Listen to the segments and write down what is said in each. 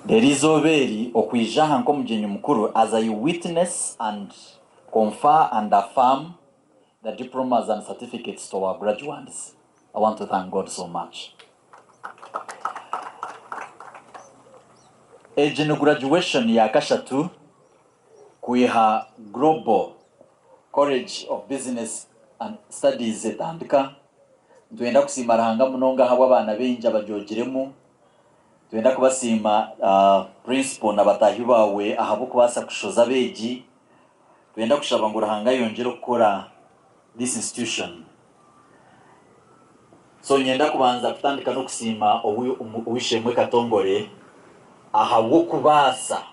Reero eizooba eri okwija aha nk'omugyenyi mukuru as I witness and confer and affirm the diplomas and certificates to our graduands. I want to thank God so much. Egi ni graduation ya kashatu kwiha Global College of Business and Studies etandika. Nitwenda kusiima Ruhanga munonga ahabw'abaana baingi abagyogiremu. Nitwenda kubasiima Principal na bataahi baawe ahabw'okubaasa kushoza abeegi. Nitwenda kushaba ngu Ruhanga ayongyere okukora this institution. So niinyenda kubanza kutandika n'okusiima Ow'eishe-emwe Katongore ahabw'okubaasa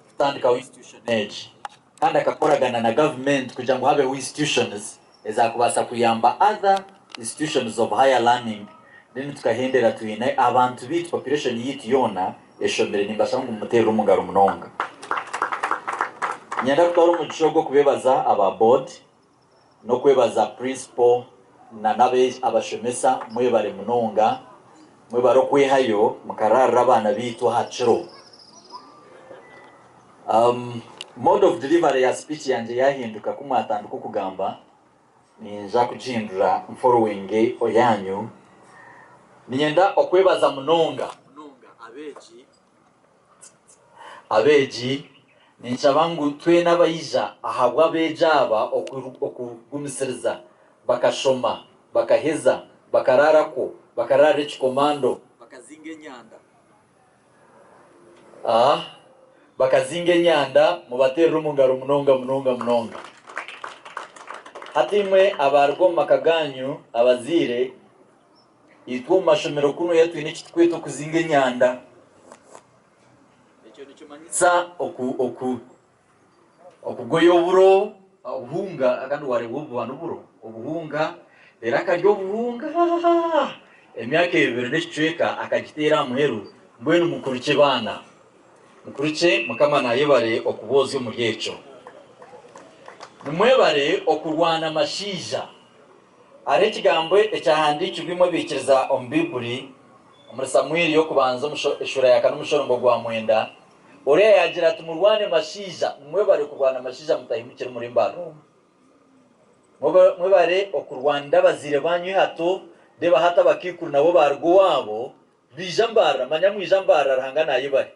kutandikaho institution egi kandi akakoragana na gavumenti kugira ngu habeho institutions ezakubaasa kuyamba other institutions of higher learning then tukahendera twine abantu beitu population yeitu yoona eshomire nimbashaba ngu mumuterere omungaro munonga. Niinyenda kutwara omugisha ogu okubebaza aba board N'okwebaza Principal na n'abashomesa mwebare munonga, mwebare okwehayo mukaraarira abaana baitu aha kiro. Mode of delivery ya speech yangye yahinduka ku mwatandika okugamba ninza kugihindura nforowinge eyanyu. Niinyenda okwebaza munonga munonga abeegi. Abeegi, ninshaba ngu twena abaija ahabw'abeegi aba okugumisiriza bakashoma bakaheza, bakaraarakwo, bakaraara ekikomando, bakazinga enyanda, bakazinga enyanda, mubateerere omu ngaro munonga munonga munonga. Hati imwe abaruga omu maka gaanyu abazaire, Itwe omu mashomero kunuya twine eki turikweta okuzinga enyanda. Ekyo nikimanyisa okugoya oburo, obuhunga kandi waareeba obu buba n'oburo, obuhunga reero akarya obuhunga emyaka ebiri n'ekicweka akagiteera aha muheru mbwenu mukurukye baana, mukurukye Mukama naayebare okuboozya omuri ekyo. Nimwebare okurwana mashaija. Hariho ekigambo ekyahandiikirwe imwe abaikiriza omu Baiburi, omuri Samuiri y'okubanza eshuura ya kana omushorongo gwa mwenda, Oriya yaagira ati, Murwane mashaija, mwebare kurwana mashaija mutahimukire omuri mbarara omu. Mwebare okurwanira abazaire baanyu eihato, reeba hati abakaikuru nabo baaruga owaabo, baija mbarara, manya mwija mbarara Ruhanga naayebare.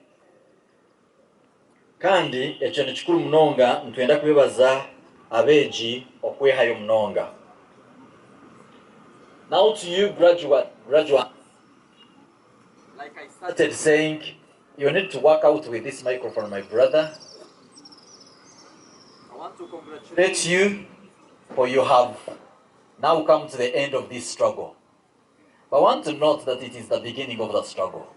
Kandi ekyo ni kikuru munonga, nitwenda kwebaza abeegi okwehayo munonga. Now to you graduands, like I started saying, you need to work out with this microphone my brother. I want to congratulate you for you have now come to the end of this struggle. But I want to note that it is the beginning of the struggle.